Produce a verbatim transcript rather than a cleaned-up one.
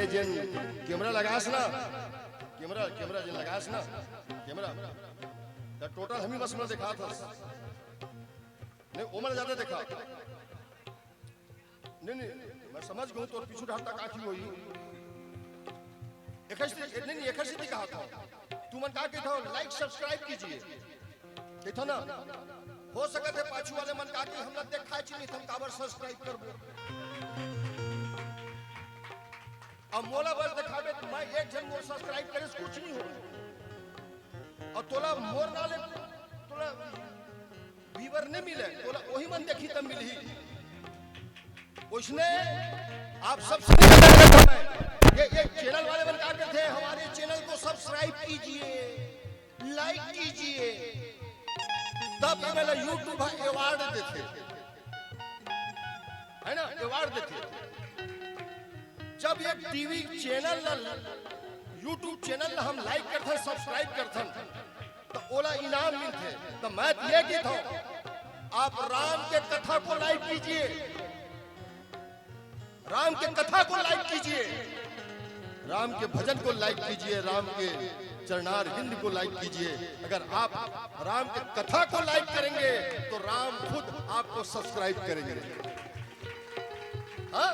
जेन कैमरा लगास ना, camera, camera जेन लगास ना, कैमरा, त टोटल हमी बस में देखात हस। नहीं, ओमन ज्यादा देखा। नहीं, नहीं, मैं समझ गयो तोर पीछू ढांटा का की होई। एकर सेती, नहीं, नहीं, एकर सेती कहा था। तुमन का कहत हो, like subscribe कीजिए। कहत हो ना, हो सकत हे पाछू वाले मन का कि हमला देखाय च नहीं, हम काबर subscribe करबो। अब मोला बस देखाबे, त मैं एक झन मोर subscribe करे से कुछ नहीं हो। अउ तोला मोर ना ले, तोला viewer नहीं मिले, तोला ओही मन देखी तब मिलही। उसने आप सबसे निवेदन करता है, ये, ये channel वाले मन का कहते हैं, हमारे channel को subscribe कीजिए, like कीजिए, तब ये वाला YouTube ह award देथे, है ना, award देथे। जब ये टीवी channel ला, YouTube channel ला हम like करथन, subscribe करथन, त ओला इनाम मिलथे। त मैं त ये कहत हूँ, आप राम के कथा को like कीजिए, राम के कथा को like कीजिए, राम के भजन को like कीजिए, राम के चरणार हिंद को like कीजिए। अगर आप राम के कथा को like करेंगे तो राम खुद आपको subscribe करेंगे। हाँ?